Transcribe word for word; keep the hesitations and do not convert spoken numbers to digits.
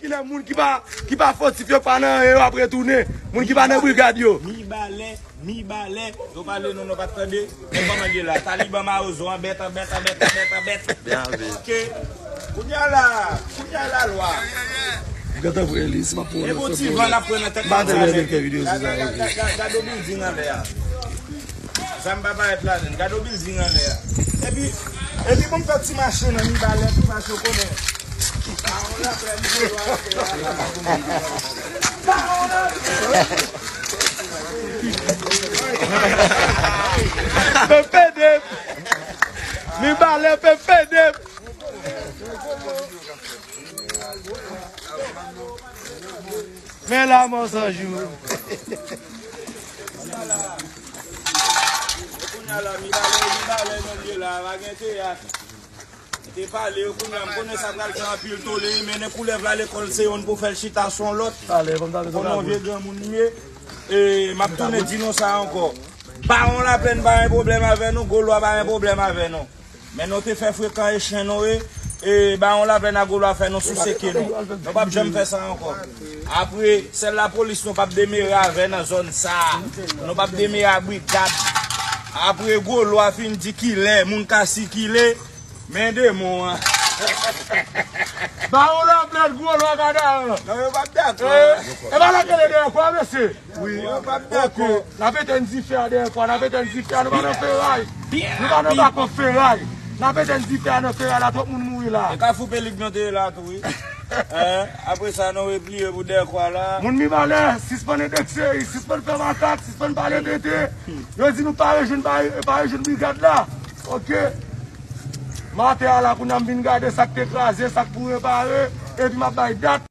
Kilè moun ki pa, ki pa fòtif yo, pa nan anyen, yo ap retounen. Moun ki pa nan brigad yo. Mibalè, Mibalè, yo pale nou, nou pa t tande. Men kòman l ye la? Taliban Mawozo, anbèt, anbèt, anbèt, anbèt, anbèt. Byen anvi. Ok. Kounye a la, kounye a la lwa. Gade pou Elis, m ap pran yon lòt. E bon ti van l ap pran nan tèt. M pa tande lè l fè videyo sou sa. Gade, gade, gade, gade yon bilding anlè a. Zam pa parèt ladann. Gade yon bilding anlè a. Epi, epi bon, m fè ti mache nan Mibalè tou, paske w konnen. Bawon Laplèn, Gwo Lwa, Bawon Laplèn. Pepe Dep. Mibalè, Pepe Dep. Men la mò san jou. Kounye a la, Mibalè, Mibalè, nou ye la, pa gen teyat. Te pale yo, kounye a, m konnen sa pral fè anpil tole, mennen koulèv la lekòl, se youn pou fè l chita sou yon lòt. Konnen yon vye granmoun m ye. E, m ap tounen di nou sa ankò. Bawon Laplèn pa gen pwoblèm avè nou, Gwo Lwa pa gen pwoblèm avè nou. Men nou te fè frekan e chen nou ye, e Bawon Laplèn a Gwo Lwa fè nou souse ke nou. Nou p ap janm fè sa ankò. Apre, sèl lapolis nou p ap demere avè nan zòn sa a. Nou p ap demere a brigad. Apre Gwo Lwa fin di kilè moun ka sikile, men demon an. Bawon Laplèn, Gwo Lwa, Gadaran. Non, yo p ap dakò. E pa la kele dèyè kwa, mesye. Wi, yo p ap dakò. Ok, n ap etenn dife a dèyè kwa, n ap etenn dife a, nou pa nan feray. Nou pa nan bako feray. N ap etenn dife a nan feray la, twòp moun mouri la. E Kafou Pelik nou te ye la tou, wi. Hein? Apre sa, nou repliye pou dèyè kwa la. Moun Mibalè, sispann endekse, sispann fè makak, sispann pale bete. Yo di nou pa rejwenn, pa, pa rejwenn brigad la. Ok. Maten a la, kounye a m vin gade sa k te kraze, sa k pou repare, epi m ap bay dat.